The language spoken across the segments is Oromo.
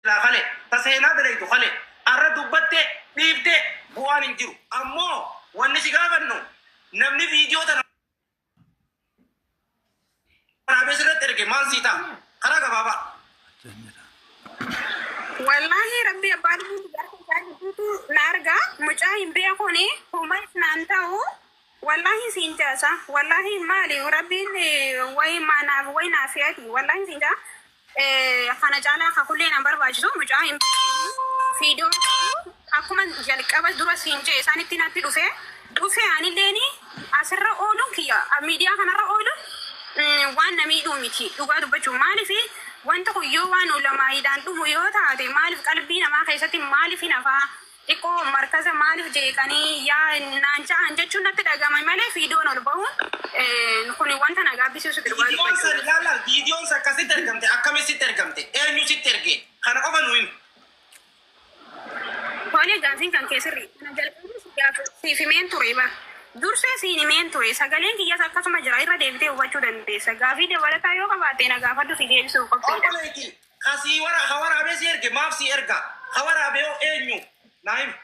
Silaa kale ta seenaa dalaydu kale arra dubbatte dhiifte bu'aan hin jiru. Ammoo wanni si gaafannu namni viidiyoo tana waraabee sirratti erge maal sii ta'a? Karaa gabaabaa. Wallaahi rabbi abbaa lubbuutu harka isaa gidduutu na arga. Mucaa hin beekuni homaa naan ta'u. Wallaahi siin jaasa. Wallaahi maali rabbiin wayi maanaaf wayi naaf fe'ati. Wallaahi siin jaa. Kana caalaa kakullee nan barbaachisu mucaa hin fiidoo akkuma jalqaba dura siin jee isaanitti natti dhufe dhufe anilleen asirra ooluun kiyya miidiyaa kanarra ooluun waan na miidhuu miti dhugaa dubbachuu maaliif wanta kun yoo waan ulamaayiidhaan dhumu yoo taate maaliif qalbii namaa keessatti maaliif hin hafaa xiqqoo markaza maaliif jeeqanii yaa naan ja'an jechuun natti dhagama malee fiidoon ol bahuun kun wanta na gaabbisiisutti dhugaa Viidiyoon dubbachuu. san ilaala viidiyoon san akkasitti ergamte akkamitti sitti ergamte eenyu sitti erge kana qofa nu himi. Tole gaafiin kan keessirri kana jalqabni siif himeen ture bara. Dursee siin himeen ture sagaleen kiyyas akkasuma jira irra deebitee hubachuu dandeessa. Gaafii dabalataa yoo qabaatte na gaafadhu si deebisuuf qophiidha. Obboleetti ka sii wara ka waraabee si erge maaf si erga ka waraabee hoo eenyu naa himi.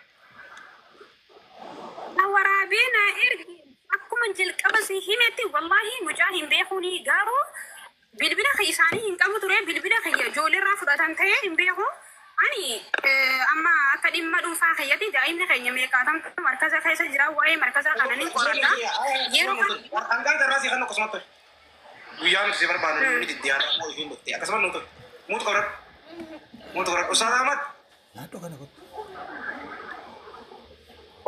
Na waraabee na erge akkuma jalqaba si himetti wallaahi mucaa hin beekuuni garuu bilbila isaanii hin qabu ture bilbila kiyya ijoolleerraa fudhatan ta'ee hin beeku. Ani amma akka dhimma dhuunfaa kiyyatti daa'imni keenya meeqaatamtu markaza keessa jira waa'ee markaza kana ni qoradha. Yeroo kana Hangaan carraa sii kan akkasuma ture. Guyyaa nuti si barbaannu ni diddiyaadha moo ifiin dhufte akkasuma nu ture. Muutu qabradhu. Muutu qabradhu. Ustaaz Ahmad.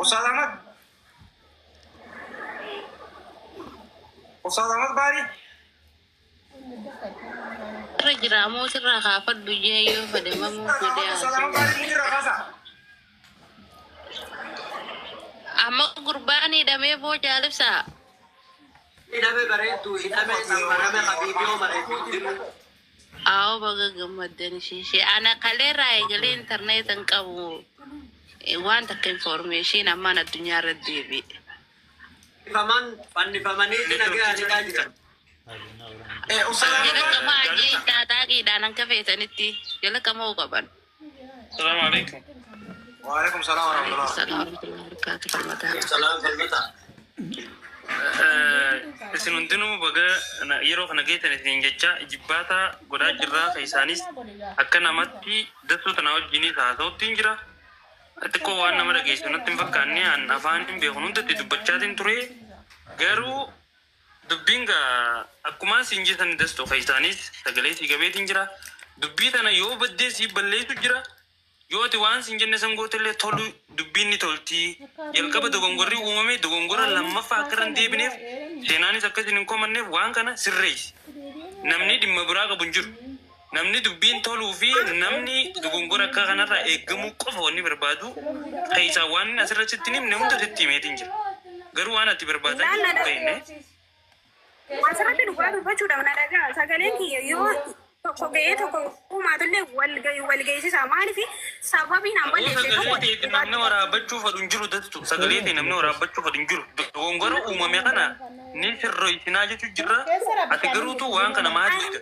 Ustaaz Ahmad. Ustaaz Ahmad Baari. Irra jira ammoo sirraa kaafadhu jee yoo fedhe mamuu fedhe Ustaaz Ahmad haasa'u. Baari muutu irraa kaasa. Amma gurbaan hidhamee boo jaalibsaa. Hidhame bareedduu hidhame sammarame habiibiyoo bareedduu jiru. Aawoo baga gammaddan ishee. Ana kaleerraa eegalee intarneeta hin qabu. Waan takka informeeshin ammaan addunyaa irra deebi'e. Fannifaman fannifamanii nagaa hidhaa jiran. Ustaaz Ahmad Jala Baari. qamaa ajee taataaqiidhaan hanga feetanitti jala qamoo qaban. Assalamu alaikum. Waalaikum salaam wa rahmatullah. Salaam warahmatullahi wabarakatuh. Falmataa. Salaam falmata. Isin hundinuu baga yeroo kana geessan isin jecha jibbaata godhaa jirraa ka isaanis akka namatti dastuu tanaa wajjinis haasa'utti hin jira. Xiqqoo waan nama dhageessu natti hin fakkaanne an afaan hin beeku hundatti dubbachaatiin ture. Garuu dubbiin gaa akkuma isin jettan dastu ka isaanis sagalee sii gabeetiin jira. Dubbii tana yoo baddee sii balleessu jira. Yoo ati waan sin jenne san gootellee tolu dubbiin ni tolti. Jalqaba dogongorri uumame dogongora lammaffaa akka irra hin deebineef seenaanis akka isin hin komanneef waan kana sirreessi. Namni dhimma biraa qabu hin jiru. Namni dubbiin toluu fi namni dogongora akka kanarraa eeggamuu qofa wanni barbaadu keessaa waan inni asirra sitti hin himne hunda sitti himeetiin jira. Garuu waan ati barbaadaa Laal jirtu na hin beekne. Asirratti dhugaa dubbachuudhaaf na dhagaa sagaleen kiyya yoo tokko ga'ee tokko uumaatullee wal geessisa maaliif sababiin an Aboo balleesse sagalee tokko ta'e namni waraabbachuu fedhu hin jiru dastu. Sagalee ta'e namni waraabbachuu fedhu hin jiru. Dogongora uumame kana ni sirreessinaa jechuu jirra. Ati garuutu waan kana maal jedha?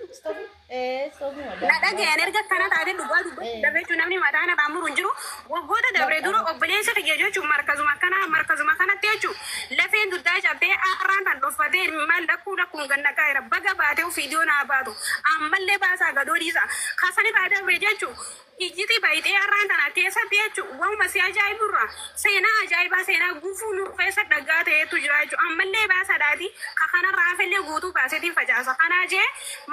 Na dhaga'an erga akkana taate dhugaa dubbachuudhaaf jechuun namni mataa na muru hin jiru. Waggoota dabre dura obboleessa kiyya jechuun markazuma kana markazuma kanatti jechuun lafeen duddaa cabdee arraan kan dhoffatee maal lakkuu lakkuun ganna kaa'eera baga baatee fiidiyoo naa baatu ammallee baasaa gadoo dhiisa kasani irraa dabre jechuun ijjiti bayxee arraan tana keessatti jechuun waanuma si ajaa'iburra seenaa ajaa'ibaa seenaa gufuu nu keessa dhagaa ta'etu jira jechuun ammallee baasaadhaati ka kanarraa hafellee guutuu baaseetiin facaasa kanaa jee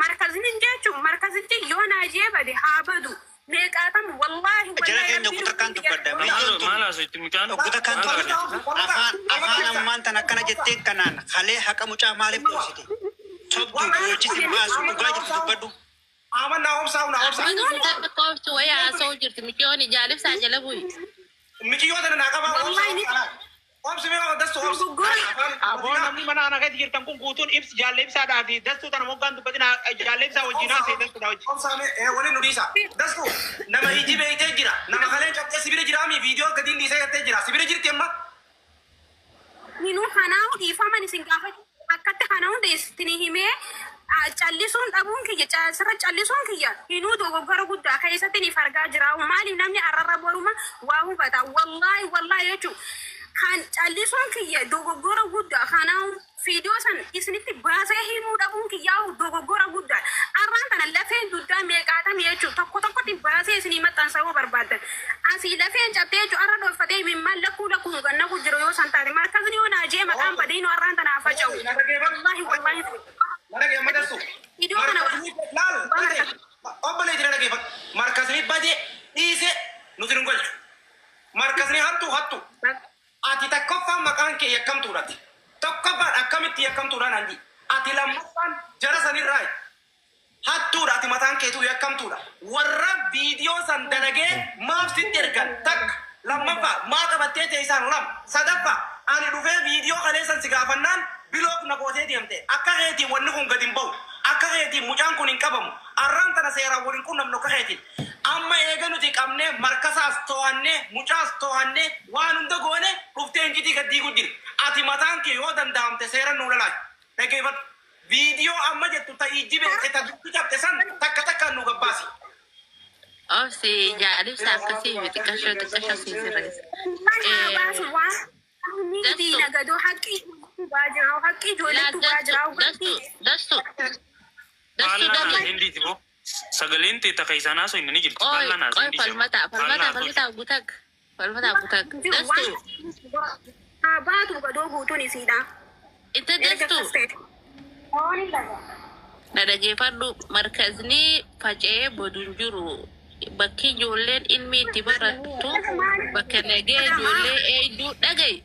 markazni jechuun markazichi yoo naa jee bade haa badu meeqaatam wallaahi Jara wallaahi keenya rabbiin kutaa kan dubbadda. Maal maal haasofti mucaan? Kutaa kan Maal dubbadda. haasofti? Afaan afaan ammaan tan akkana jetteen kanaan halee haqa mucaa maaliif dhoksite? Sobduu boochisi baasu dhugaa jirtu dubbadhu. Ahmad naa obsaa naa obsaa. Amma qooftu wayii haasa'u jirti micoon jaalibsaa jala bu'i. Mikiyyoo tana naa qabaa obsaa Wallaahi ni obsaa. Obsi mee dastu obsi. Aboo namni mana kana keessa jirtan kun guutuun ibsi jaalle ibsaadhaa fi dastuu tana moggaan dubbatina jaalle ibsaa wajjin haasa'e dastuudha wajjin. Obsaa mee waliin nu dhiisa. Dastu nama iji beektee jira. Nama kaleen cabxee sibira jiraami viidiyoo gadiin dhiisee jettee jira. Sibira jirti amma. Minuu kanaa dhiifaman isin gaafachuu akkatti kana hunda isin himee Callisuun dhabuun kiyya sirra callisuun kiyya hinuu dogoggora guddaa keessatti ni fargaa jira. Maaliif namni arrarra boruma waa hubata. Wallaahi wallaahi jechuun kan callisuun kiyya dogoggora guddaa kanaaf viidiyoo san isinitti baasee himuu dhabuun kiyyaa dogoggora guddaa. Arraan tana lafeen duddaa meeqaatamii jechuun tokko tokkotti baasee isinii maxxansa yoo barbaaddan. Asii lafeen cabdee jechuun arra dhooffatee mimmaan lakkuu lakkuu ganna jiru yoo san taate markasni yoo naajee maqaan badee nu arraan tana faca'u. Wallaahi wallaahi. Viidiyoo kana Obboleetti na dhageeffadhu. Markasni badee dhiise nuti nu galchu. Markasni hattu hattu. Ati tokkoffaan maqaan kee yakkamtuudhaati. Tokkoffaan akkamitti yakkamtuudhaan hanji. Ati lammaffaan jara sanirraa hattuudha ati mataan keetuu yakkamtuudha. Warra viidiyoo san dalagee maaf sitti ergan takka lammaffaa maa qabattee ta'e isaan lama sadaffaa ani dhufee viidiyoo kaleessan si gaafannaan block na gootee deemte akka keetiin wanni kun gadi hin ba'u akka keetiin mucaan kun hin qabamu arraan tana seeraan waliin qunnamnu akka keetiin amma eega nuti qabnee markasaas to'annee mucaas to'annee waan hunda goone dhuftee injitii gad diigu jira ati mataan kee yoo danda'amte seera nuu lalaayi dhageeffadhu viidiyoo amma jettu ta ijji beekte ta dubbi cabte san takka takkaan nu gabbaasi. Obsi jaalibsa akkasii miti xiqqashoo xiqqashoo si sirreessa. Baasu waan diina gadoo haqqii baa jira haqqii ijoolleetu baa jira. Dastu dastu dastu Faallaa dami. naaseen dhiiti boo. Sagaleen ta'e takka isaan haasoo inni ni jirti. Oi Faallaa oi naaseen dhiisi. falmataa falmataa falmataa gutag falmataa gutag dastu Haa baatu gadoo guutuun isiidha. itti dastu. Na dhageeffadhu markazni faca'ee bodu hin jiru. Bakki ijoolleen ilmi itti barattu bakka nagee ijoollee eeyduu dhaga'i.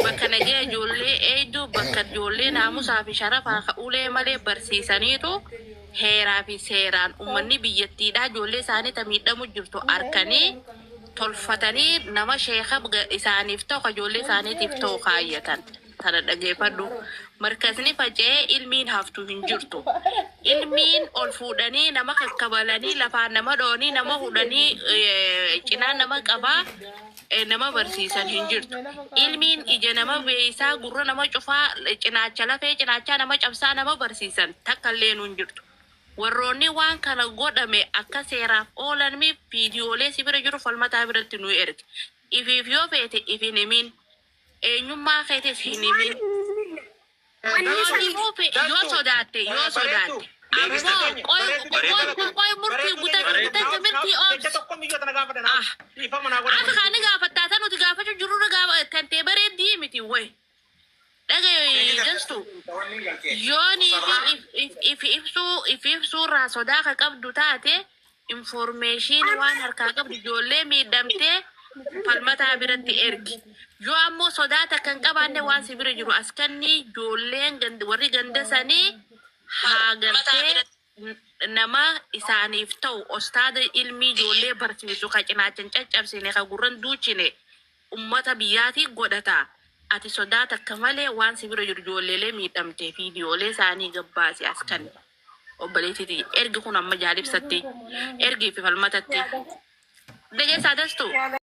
Bakka nagee ijoollee eeyduu bakka ijoollee naamusaa fi sharafaa ulee malee barsiisaniitu heeraa fi seeraan uummanni biyyattiidhaa ijoollee isaanii ta miidhamu jirtu arkanii tolfatanii nama sheeka isaaniif ta'u ka ijoollee isaaniitiif ta'u kaayyatan. Tana dhageeffadhu. Markasni faca'ee ilmiin haftu hin jirtu. Ilmiin ol fuudhanii nama kakkabalanii lafaan nama dhoonii nama hudhanii cinaa nama qabaa nama barsiisan hin jirtu. Ilmiin ija nama beeysaa gurra nama cufaa cinaacha lafee cinaachaa nama cabsaa nama barsiisan takka illee hin jirtu. Warroonni waan kana godhame akka seeraaf oolan viidiyoolee si bira jiru falmataa biratti nu erge. Ifiif yoo feete if hin himin. Eenyummaa keetis hin himin. Yoo sodaatte yoo sodaatte. Ammoo qoy qoy qoy murtii guutaa guutaa mirtii Jecha obsi. tokko miyyoo tana gaafatan. Ah. Dhiifama naa godhan. Ati kaani gaafattaa tan nuti gaafachuu jirru gaafa kan ta'e bareeddii miti way. Dhagaye jastu. Yooni if ibsuu if ibsuurraa sodaa ka qabdu taate information waan harkaa qabdu ijoollee miidhamtee falmataa biratti ergi. Yoo ammoo sodaa takka hin qabaanne waan si bira jiru as kanni ijoolleen warri ganda sanii haa gartee nama isaaniif ta'u ostaada ilmii ijoollee barsiisu ka cinaachan caccabsine ka gurran duuchine ummata biyyaatii godhata. Ati sodaa takka malee waan si bira jiru ijoolleelee miidhamtee viidiyoolee isaanii gabbaase as kan obboleettiiti. Ergi kun amma jaalibsatti ergii fi falmatatti. Dhageessaa dastu.